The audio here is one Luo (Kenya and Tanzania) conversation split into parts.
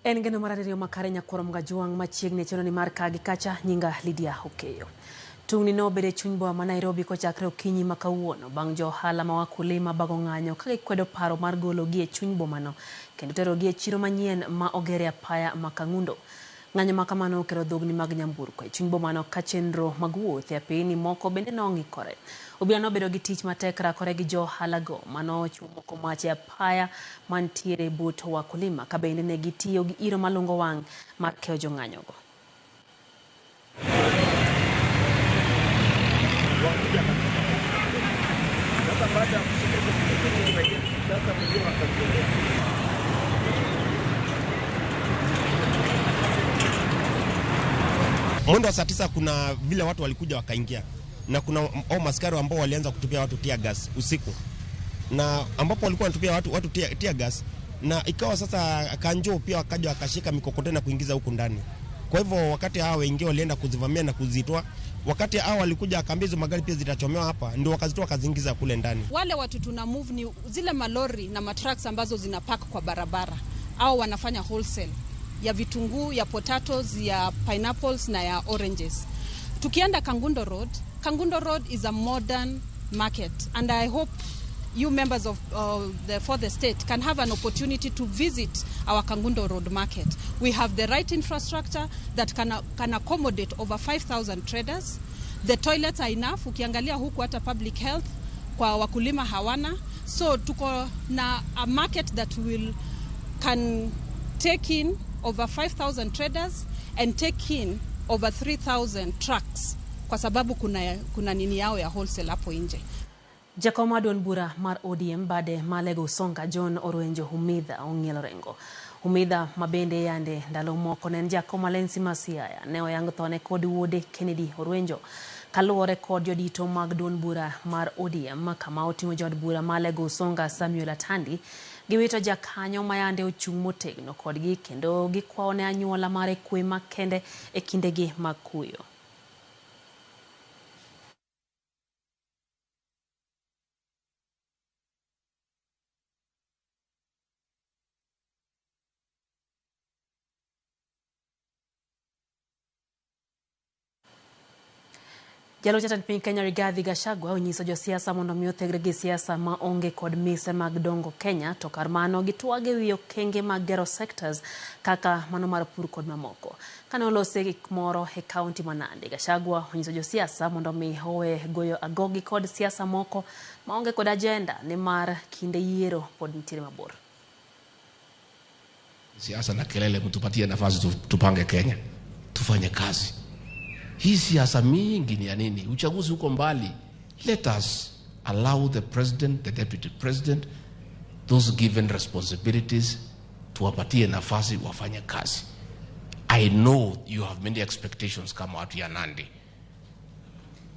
En geno mar ariyo makare nyakwar Mgajwang' machiegni e chenro mar ka gi kacha nyinga Lydia Okeyo. Tungni nobedo e chuny boma ma Nairobi kochakre okinyi ma kawuono bang' jo ohala ma wakulima bago ng'anyo ka gikwedo paro mar gologi e chuny bomano kendo terogi e chiro manyien ma oger e apaya ma Kang'undo. Ng'anyo ma kamano okelo dhogni mag nyamburko e chuny bomano ka chenro mag wuoth e apeyni moko bende nong'ikore. Obila nobedo gi tich matek rakore gi jo ohalago manochwo moko mach e apaya mantiere but Wakulima ka bende ne gitiyo gi iro malungo wang' mar keyo jong'anyogo. Mwendo wa saa 9 kuna vile watu walikuja wakaingia, na kuna au maskari ambao walianza kutupia watu tear gas usiku, na ambapo walikuwa wanatupia watu tear gas, na ikawa sasa kanjo pia wakaja wakashika mikokoteni na kuingiza huku ndani. Kwa hivyo wakati hao wengine walienda kuzivamia na kuzitoa, wakati hao walikuja wakaambia hizo magari pia zitachomewa hapa, ndio wakazitoa wakaziingiza kule ndani. Wale watu tuna move ni zile malori na matrucks ambazo zina park kwa barabara au wanafanya wholesale ya vitunguu, ya potatoes, ya pineapples na ya oranges. Tukienda Kangundo Road, Kangundo Road is a modern market and I hope you members of the Fourth Estate can have an opportunity to visit our Kangundo Road market. We have the right infrastructure that can accommodate over 5,000 traders. The toilets are enough. Ukiangalia huku hata public health kwa wakulima hawana. So tuko na a market that will can take in over 5,000 traders and take in over 3,000 trucks kwa sababu kuna nini yao ya wholesale hapo nje. Jakom mar duond bura mar ODM bade Malego Usonga John Orwenjo Humidha ong'ielo rengo. Humidha mabende yande ndalo moko ne en jakom Alensi ma Siaya ne oyang thone kod wuode Kennedy Orwenjo. Kaluwore kod jodito mag duond bura mar ODM kama oting'o jaod bura Malego Usonga Samuel Atandi giwito jakanyo mayande ochung' motegno kodgi kendo gikwayo ne anyuola mare kwe makende e kindegi mag kuyo. Jalup jatend piny Kenya Rigathi Gachagua onyiso josiasa mondo mi othegre gi siasa ma onge kod mise mag dongo Kenya to kar mano gitwag ewi okenge mag gero sectors kaka mano mar pur kod mamoko. Kane olose gik moro e kaunti ma Nandi, Gachagua onyiso josiasa mondo mi owe goyo agogi kod siasa moko maonge kod agenda nimar kinde yiero pod nitiere mabor. Siasa na kelele, mtupatie nafasi tupange Kenya, tufanye kazi. Hii siasa mingi ni ya nini? Uchaguzi uko mbali. Let us allow the president, the deputy president, those given responsibilities, tuwapatie nafasi wafanye kazi. I know you have many expectations kama watu ya Nandi.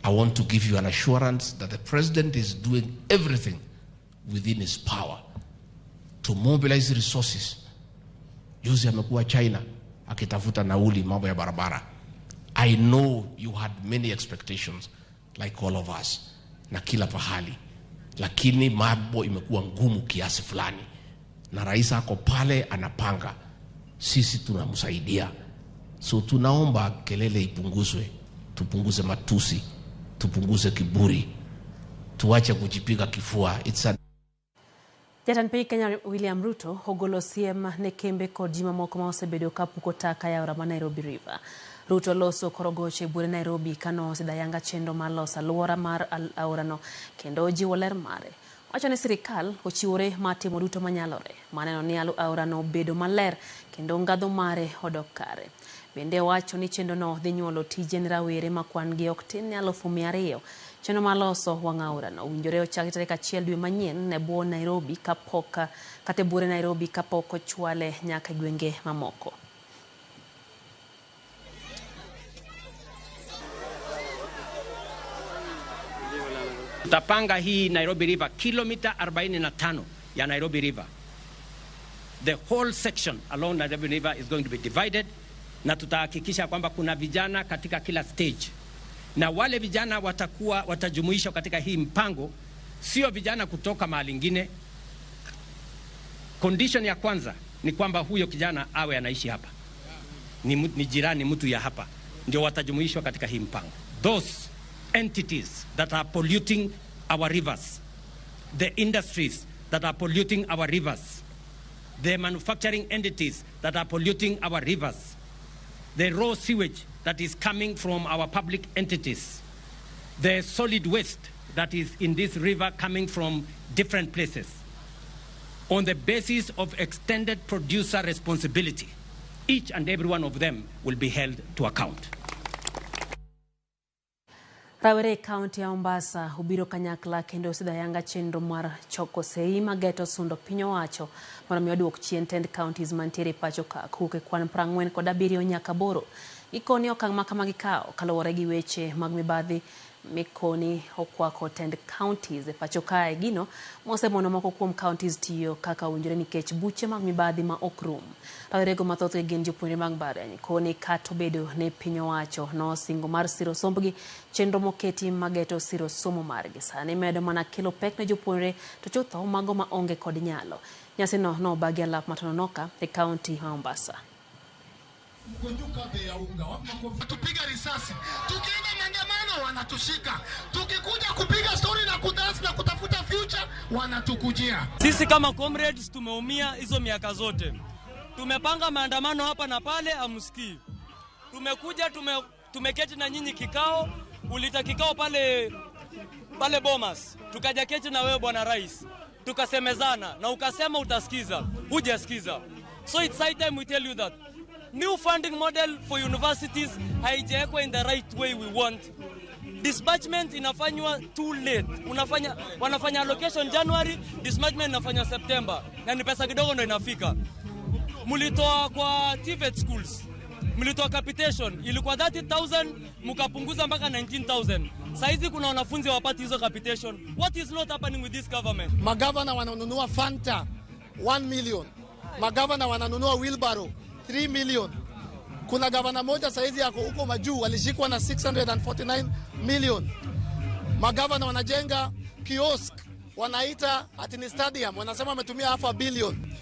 I want to give you an assurance that the president is doing everything within his power to mobilize resources. Juzi amekuwa China akitafuta nauli mambo ya barabara. I know you had many expectations like all of us na kila pahali, lakini mambo imekuwa ngumu kiasi fulani, na rais ako pale anapanga, sisi tunamsaidia. So tunaomba kelele ipunguzwe, tupunguze matusi, tupunguze kiburi, tuache kujipiga kifua. It's a Jatend piny Kenya William Ruto ogolo siem ne kembe kod ji mamoko ma osebedo ka puko taka e aora ma Nairobi River. Ruto loso korogoche buore Nairobi kano osidho ayanga chenro mar loso alwora mar aorano kendo jiwo ler mare. Wacho ni sirikal ochiwore mar timo duto manyalore maneno ni aorano obedo maler kendo ngadho mare odok kare. Bende owacho ni chenrono dhi nyuolo tije ne rawere ma kwan gi ok tin ne 200,000. Chenro mar loso wang' aorano owinjore ochaki tarik 1 dwe manyien e bwo Nairobi kapok kata e buore Nairobi kapok ochwale nyaka e gwenge mamoko. Tutapanga hii Nairobi River kilomita 45 ya Nairobi River. The whole section along Nairobi River is going to be divided, na tutahakikisha kwamba kuna vijana katika kila stage, na wale vijana watakuwa watajumuishwa katika hii mpango, sio vijana kutoka mahali ingine. Condition ya kwanza ni kwamba huyo kijana awe anaishi hapa, ni jirani mtu ya hapa, ndio watajumuishwa katika hii mpango. Those entities that are polluting our rivers, the industries that are polluting our rivers, the manufacturing entities that are polluting our rivers, the raw sewage that is coming from our public entities, the solid waste that is in this river coming from different places, on the basis of extended producer responsibility, each and every one of them will be held to account. Rawere e kaunti ya Mombasa obiro kanyakla kendo osidho ayanga chenro mar choko sei mageto sundo piny owacho mondo mi oduok chien tend counties mantiere e pacho ka kowuok e kwan 47 nyaka 8. Gikoni okang' ma kama gikawo kaluwore gi weche mag mibadhi mikoni okwako tend counties e pacho kae, gino mosemono moko kuom counties tiyo kaka owinjore nikech buche mag mibadhi ma ok rum. Rawerego mathothgi gin jopuonjre mag mbalariany koni kata obedo ni piny owacho nosingo mar siro sombgi, chenro moketi mageto siro somo margi sani medo mana kelo pek ne jopuonjre to chutho mago ma onge kod nyalo. Nyasino nobagi alap ma Tononoka e kaunti ma Mombasa. Tupiga risasi, tukienda maandamano wanatushika, tukikuja kupiga story na kudance na kutafuta future wanatukujia. Sisi kama comrades tumeumia hizo miaka zote, tumepanga maandamano hapa na pale, amsikii. Tumekuja tumeketi na nyinyi kikao, ulita kikao pale pale Bomas, tukaja keti na wewe bwana rais, tukasemezana na ukasema utasikiza, hujasikiza. So it's high time we tell you that new funding model for universities haijawekwa in the right way we want. Disbursement inafanywa too late. Wanafanya allocation January, disbursement inafanywa September, na ni pesa kidogo ndo inafika. Mulitoa kwa TVET schools, mlitoa capitation ilikuwa 30,000 mkapunguza mpaka 19,000. Saizi kuna wanafunzi hawapati hizo capitation. What is not happening with this government? Magavana wananunua Fanta 1 million, magavana wananunua wheelbarrow 3 million. Kuna gavana moja saizi yako huko majuu alishikwa na 649 million. Magavana wanajenga kiosk wanaita ati ni stadium, wanasema wametumia half a billion.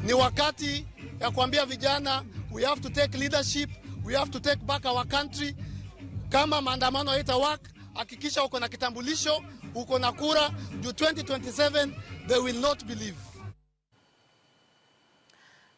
Ni wakati ya kuambia vijana we have to take leadership, we have to take back our country. Kama maandamano haita work, hakikisha uko na kitambulisho, uko na kura juu 2027 they will not believe.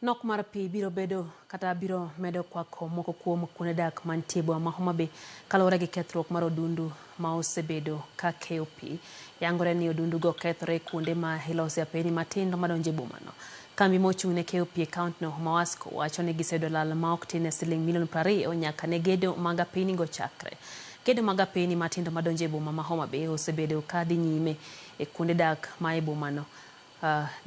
Nok mar pi biro bedo kata biro medo kwako moko kuom kuonde dak mantie e boma ma Homa Bay kaluwore gi kethruok mar odundu ma osebedo ka keyo pi. Yangore ni odundugo kethore kuonde ma ilose apeni matindo madonjo e bomano. Kambi mochung' ne keyo pi e kaontino Mawasco wacho ni giseyudo lal ma ok tin ne siling milion 20 nyaka ne gedo mag apeni go chakre. Gedo mag apeni matindo madonjo e boma ma Homa Bay osebedo ka dhi nyime e kuonde dak ma e bomano.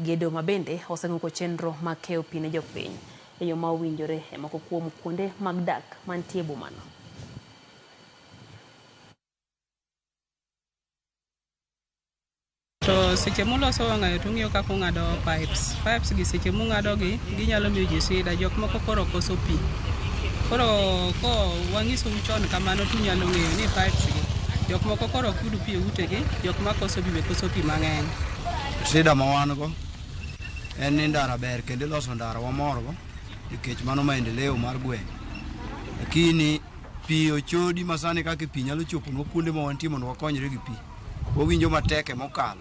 Gedo ma bende oseng'uko chenro mag keyo pi ne jopiny e yo ma owinjore e moko kuom kuonde mag dak mantie e bomano. To seche muloso wang'ayo tung'iyo kaka ung'ado pipes. Pipes gi seche mung'ado gi ginyalo miyo ji shida, jok moko koro koso pi. Koro ko wang'isou chon kamano tunyalo ng'eyo ni pipes gi jok moko koro ok yud pi e utegi, jok makoso pi be koso pi mang'eny. Shida ma wan go en ni ndara ber kendo iloso ndara wamorgo nikech mano maendeleo mar gweng'. Lakini pi ochodi ma sani kaka pi nyalo choponwa kuonde ma wantie mondo wakonyre gi pi. Wawinjo matek mokalo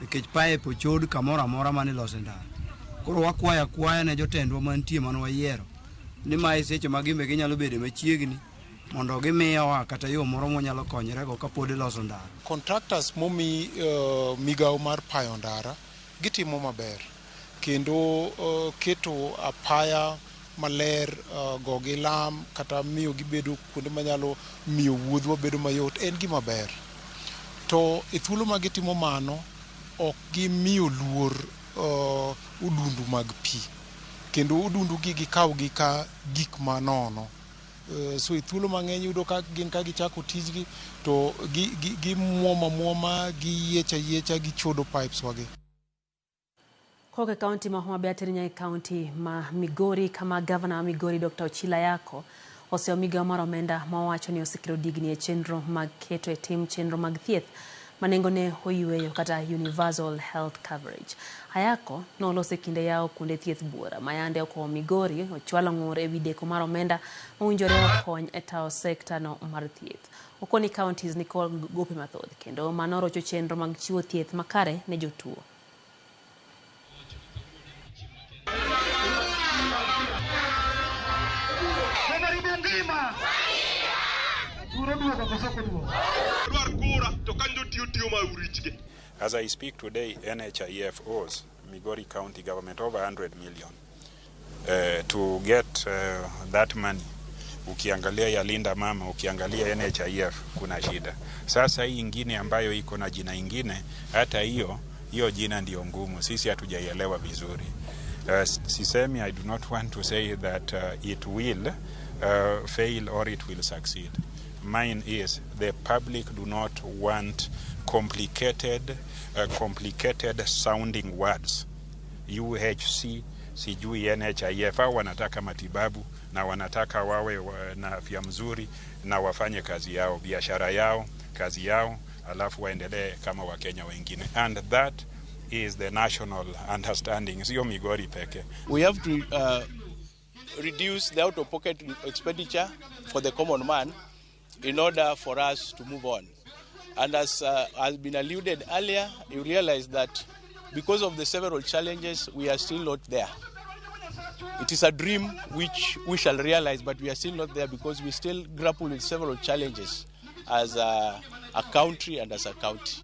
nikech pipe ochod kamoro amora mane ilose ndara. Koro wakwayo akwaya ne jotendwa mantie mane wayiero ni mae seche ma gimbe ginyalo bedo machiegni mondo gimiyowa kata yo moro mwanyalo konyrego kapod iloso ndara. Contractors momi migawo mar payo ndara gitimo maber kendo keto apaya maler, gogi lam kata miyo gibedo kuonde manyalo miyo wuodhwa bedo mayot en gima ber. To e thuolo ma gitimo mano ok gimiyo luor odundu mag pi kendo odundu gi gikawgi ka gik manono. So e thuolo mang'eny yudo ka gin ka gichako tijgi to gimuomo amuoma, giyiecho ayiecha, gichodo pipes wagi. Kok e kaunti ma Homa Bay atere nyaka e kaunti ma Migori kama gavana ma Migori Dr. Ochila Ayacko oseyo migawo mar omenda ma owacho ni osekelo digni e chenro mag keto e tim chenro mag thieth ma nengone oyweyo kata universal health coverage. Ayacko noloso e kinde yawo kuonde thieth buora ma yande okowo Migori ochwalo ng'ur ewi deko mar omenda mowinjore okony e tawo sekta no mar thieth. Okoni counties nikod gope mathoth kendo mano rocho chenro mag chiwo thieth makare ne jotuo. As I speak today, NHIF owes Migori County government over 100 million. To get that money, ukiangalia ya Linda Mama, ukiangalia NHIF, kuna shida. Sasa hii ingine ambayo iko na jina ingine, hata hiyo jina ndio ngumu. Sisi hatujaielewa vizuri. Sisemi, I do not want to say that it will fail or it will succeed. Mine is the public do not want complicated sounding words. UHC, sijui NHIF, hao wanataka matibabu na wanataka wawe na afya mzuri na wafanye kazi yao, biashara yao, kazi yao, alafu waendelee kama Wakenya wengine. And that is the national understanding. Sio Migori peke. We have to reduce the out-of-pocket expenditure for the common man in order for us to move on. And as has been alluded earlier, you realize that because of the several challenges, we are still not there. It is a dream which we shall realize, but we are still not there because we still grapple with several challenges as a country and as a county.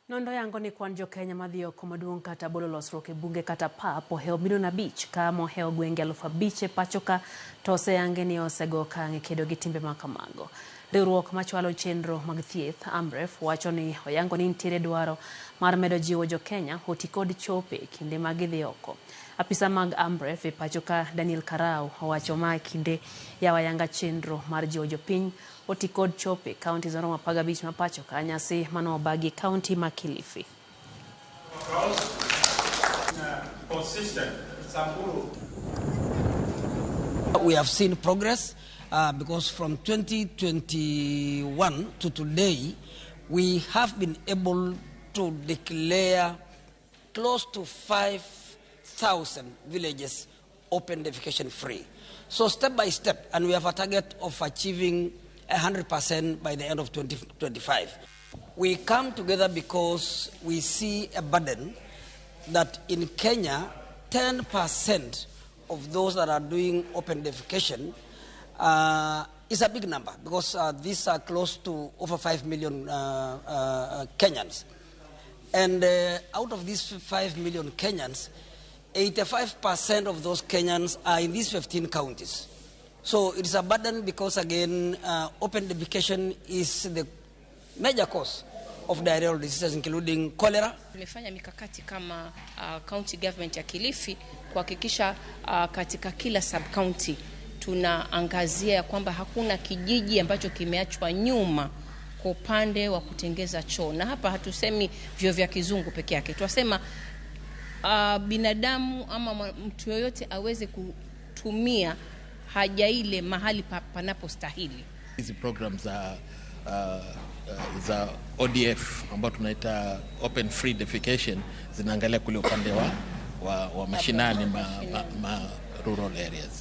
Nondo yango ni kwan jo Kenya madhi oko maduong' kata bolo losruok e bunge kata pap ohewo milion 5 ka mohewo gwenge 5,000 pacho ka to oseyange ni osego okang' e kedo gi timbe ma kamago. Riwruok machwalo chenro mag thieth Amref wacho ni oyango ni nitiere dwaro mar medo jiwo jo Kenya oti kod chope kinde ma gidhi oko. Apisa mag Amref e pacho ka Daniel Karau owacho ma kinde yawo ayanga chenro mar jiwo jopiny oti kod chope kaunti maromo 15 ma pacho ka nyasi mano obagi kaunti ma Kilifi. We have seen progress because from 2021 to today, we have been able to declare close to 5,000 villages open defecation free. So step by step, and we have a target of achieving 100% by the end of 2025. We come together because we see a burden that in Kenya, 10% of those that are doing open defecation is a big number, because these are close to over 5 million Kenyans. And out of these 5 million Kenyans, 85% of those Kenyans are in these 15 counties. So it is a burden because, again, open defecation is the major cause of diarrheal diseases, including cholera. Tumefanya mikakati kama county government ya Kilifi kuhakikisha katika kila sub county tunaangazia kwamba hakuna kijiji ambacho kimeachwa nyuma kwa upande wa kutengeza choo. Na hapa hatusemi vyoo vya kizungu peke yake. Tunasema binadamu ama mtu yoyote aweze kutumia haja ile mahali panapostahili. Hizi programs za ODF ambao tunaita open free defecation zinaangalia kule upande wa mashinani ma rural areas.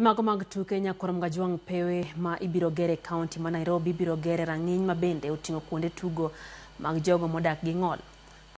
Mago mag tuke Nyakurom Gajwang' pewe ma ibiro ger e kaunti ma Nairobi ibiro ger e rang'iny ma bende oting'o kuonde tugo mag jogo modak gi ng'ol.